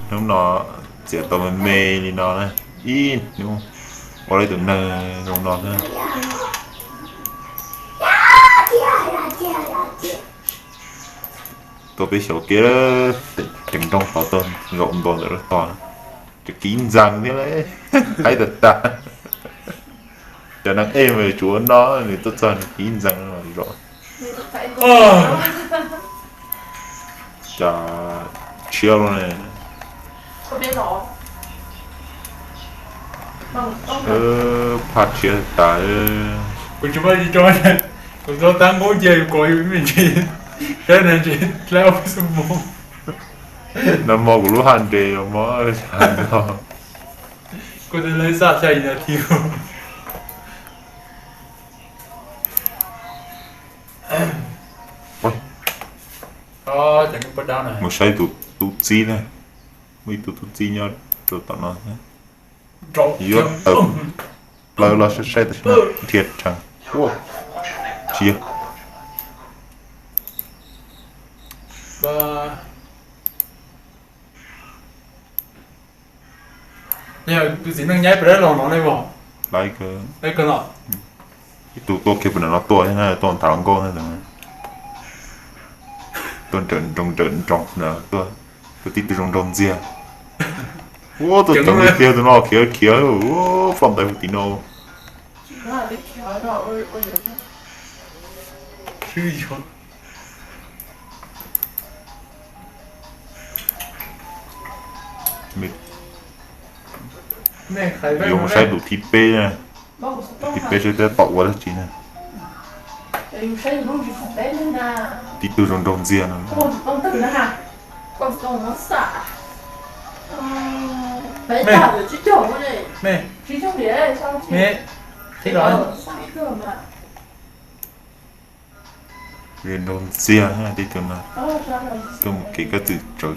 Hnub no txiav tau me me li no na, ib hnub ua tau tus neeg zoo no na. Tuaj peb xyaum kev, teem nroog tod tuaj zaum ntua ntawm lub tog, tseem kiv ntxees thiab, haib tag tag. Cov neeg ej mas tsuas ua no, nws tuaj txog nws kiv ntxees zom. Cas tshiab lawm ne. Phaj tshiab tas. Kuv tsis muaj tsis tso, kuv tau tab nqub cia kuv me ntsis, saib ne ntsis dlab xub mus. Nag hmo kuv lub haj nres los mog, kuv twb lawv xaj xya yim nas this. Mus saib tus tub txib na, muaj ib tug tub txib nyob rau tom no. Yuav tawm plaws los saib saib tam sim no dhia tsees. Tsis yog. Yog tus txiv neej nyaib pem dab los no ne, ib tug tuaj kiag pem no tuaj, tuaj ntav los nkauj, tuaj nrawm nroos nrawm nroos na, tuaj, tuaj tib tug zoo nraug ntxiag. Ua tuaj ceev li tiag tus no, khiav khiav, ploj ntais huv tim no. Yuav mus saib tus thib peb, thib peb saib twb tom ua dab tsi na. Tib tug zoo nraug ntxiag no. Zoo nraug ntxiag tib tug no. Tuaj mus kev kab txwm tsawv.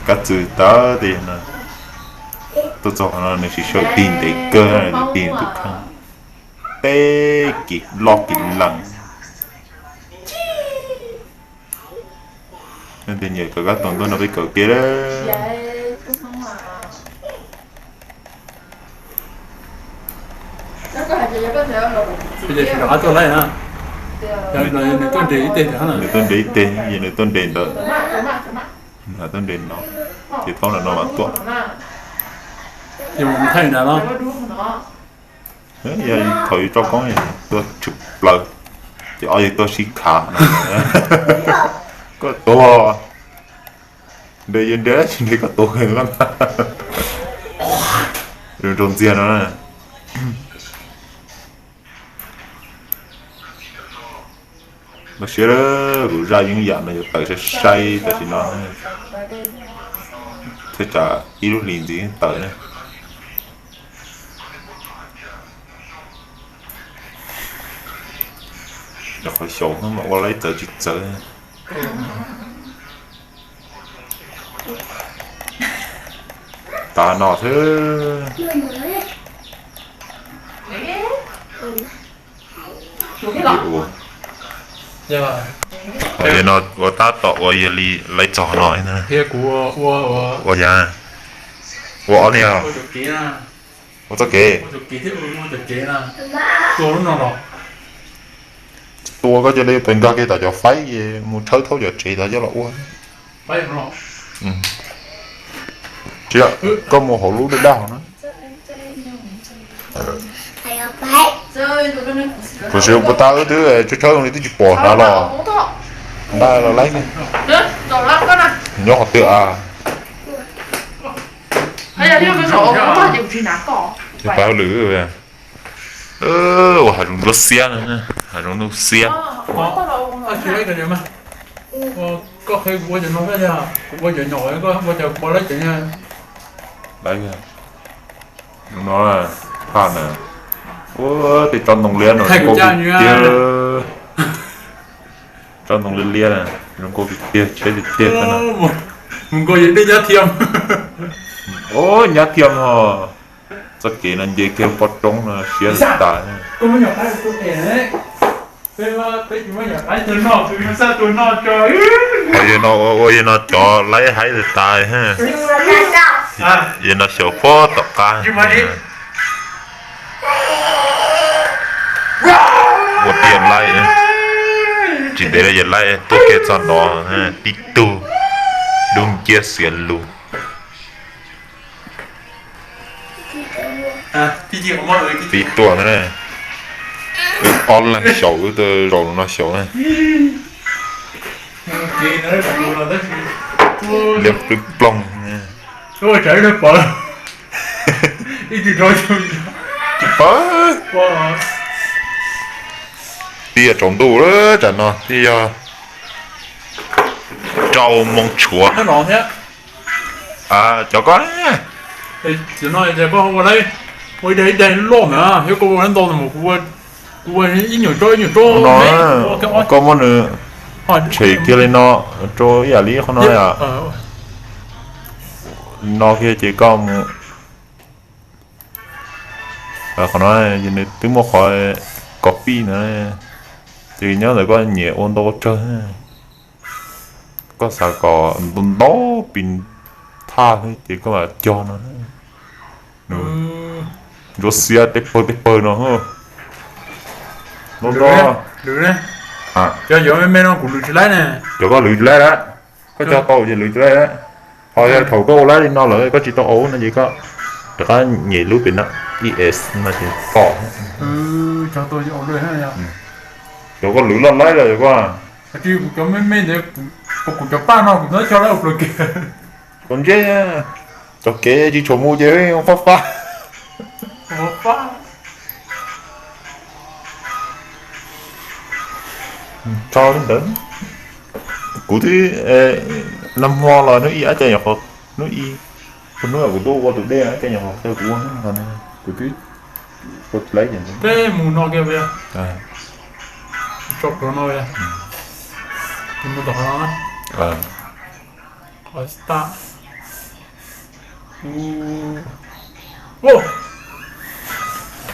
Kab txwm tawv tiag no. Tuaj txog qhov no nws sim sawm tig ntev kawg, nws tig tus kheej. Teb kis loj kis lees. Nej tias nyiam kawm kab toom tuaj nrog peb kawm kev lawm. Ces sawv daws tuaj laij na. Nws tuaj nres ib teg, nws tuaj nres ib teg, nws tuaj nres ntawd, tuaj nres no, ces thaum no mas tuaj. Yog thaum yus tso koob tuaj tshwm plaws, ces ob yawg tuaj sib khav no. Koj tuag, nres yuav nres tsis nres koj tuag. Zoo nraug ntxiag no. Lub siab, kuv zaj yeeb yam no yuav tawm sai sai tam sim no. Thaj tsam ib lub hlis ntxiv tawm na. Qhov xyaum mas ua laib txawv tsis txawv. Tas no xwb. Ua no ua tab tom ua yog li laib txog no. Ua yog, ua ob li, ua txoj kev. Tua koj cia li pes nkag kiag tom cov faib mus tshawb thaub cov tsev tod coj los ua. Tsis, koj mus hauv lub daj daj hauv na. Kuv sim ua puas tau wb twb tshawb tshawb li twb tsis pom hnav los. Npaj los laib, nyob qhov twg a? Pab hauj lwm, ua hav zoov ntuj xiab, hav zoov ntuj xiab. Koj qhia kuv ua cov no, kuv ua cov nyom, koj ua cov ua laib cov. Laib no, phaj na. Ua tej tsob ntoo liab no zoo nkauj tiag. Tsob ntoo liab liab zoo nkauj tiag, tshiab tiag tiag. Mus nkaus yog dej nyab thiab. Nyab thiab no. Txoj kev no nce kiag pob roob no siab tas. Yog no ua yog no cov laib haib tas tas, yog no xyaum puag tom qab. Ua tiag laib, tsis ntev los yog laib tuaj kiag txog no, tib tug dub nciab xiav lug. Tib tuaj na, wb ob leeg xyaum, wb tuaj zaum no xyaum na. Liab plwb ploog. Tsis pawg. Twb yog tsaus ntuj lawm, tsam no twb yog rau moos tshuav. Cov koj ua ib daim ib daim loj na, yog koj ua ntau mus, kuv ua ib nyuag tsob ib nyuag tsob no, koj muab nws tshem kiag li no rau ib yam li qhov no yom. Li no kiag ces koj mus, qhov no nws twb muaj qhov copy na, ces nyob ntawm koj nyiam ua ntau ua tsawg. Koj xav kom ntau ntau pis thaj xwb ces koj mam cog no. Ntsuav xiav tej pawg tej pawg no. Cov me me no kuv lwv tsis laib ne. Cov koj lwv tsis laib lawm, koj cog tau ces lwv tsis laib lawm. Ho yog thaum koj ua laib li no lawm koj tsis tau ua no ces koj rov qab nyem lub pem no, es no ces tau. Cov koj lwv loj laib lawm koj. Kuv cov me me ntawd, kuv cov paj no kuv txhob cog lawm ua plaws kev. Koj ntsej, cov kev tsis tshua mus ces fab fab. Tso li ntawd. Kuv twb nag hmo los hnub ib ab cov nyuam qhuav, hnub ib, hnub kuv tuaj ua tus dej ab cov nyuam qhuav qhia kuv ua, kuv twb ua tsis laib ces mus no kiag, tso plhuav no, mus tom qhov no. Qhov start.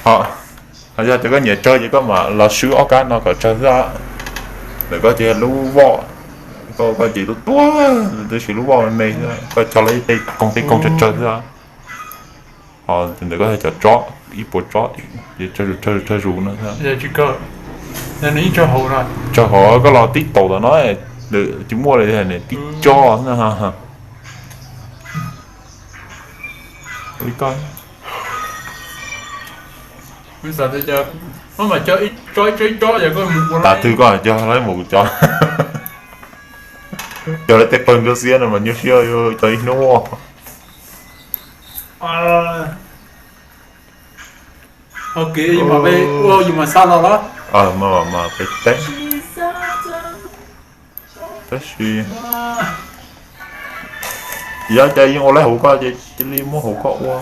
Ho yog tias koj nyiam tsawg ces koj mam los swb ob kab no kom tsawg xwb. Ntawm koj ces lub voj, koj ces lub tuaj, tab sis lub voj me me xwb, koj cog los tej koog tej koog tsawg tsawg xwb. Ho ntawm koj cov tsob, ib puas tsob, tsawg zus tsawg zus no. Tsawg hauv koj los tib taus tom no, tsis muaj li, tib tsob xwb. Thaum twg koj cog laib mus kuv cog, cog laib tej pawg ntsuab xiab no mas nyuaj siab cog ib hnub. Ua yus mas xa los los. Mas peb teb. Tab sis yog cas yeej ua laib hauv koj ces cia li muab hauv koj ua.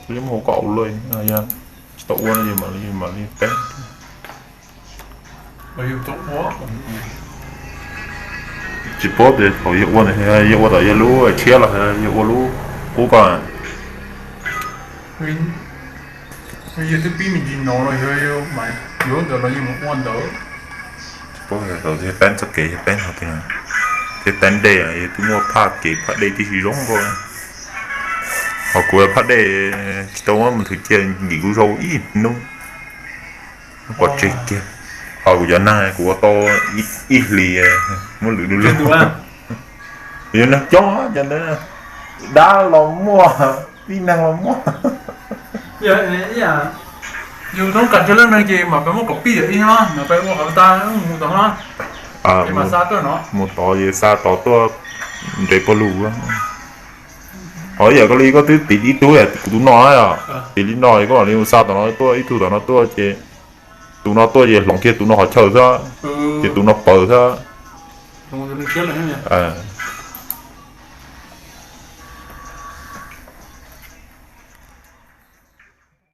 Cia li muab hauv koj ua luaj, yog tsis tau ua no ces mam li peb. Tsis paub tias thaum yawg ua ntawd yawg ua tom yawg lub tshiab los yawg ua lub qub koj. Yawg twb pib me ntsis no los yog mas yuav ntawd los yawg mus ua ntawd. Tsis paub thaum yawg peb txoj kev yawg peb no tiag, thiab peb dej yawg twb muaj phaj kev phaj dej tib si zoo nkauj. Ho kuv phaj dej tsis tau muab mus thwm cia nkim kuv zaub ib hnub. Pov tseg kiag. Ho kuv cov neeg kuv ua tau ib hlis muab lwm lub lub. Kuv cov neeg coob, cov dab los muaj, tib neeg los muaj. Yus toob kas tsawg leej neeg ces mam peb muab kom pij ib no, mam peb ua qhov tas mus tod no. Mus tod ces xa tod tuaj nres pog lug. Ho ib yam koj li koj twb tiv ib tug, kuv tus no, tiv li no koj mam li mus xa tom no tuaj, ib tug tom no tuaj ces tus no tuaj ces hloov kiag tus no qhov chaw xwb, ces tus no paws xwb.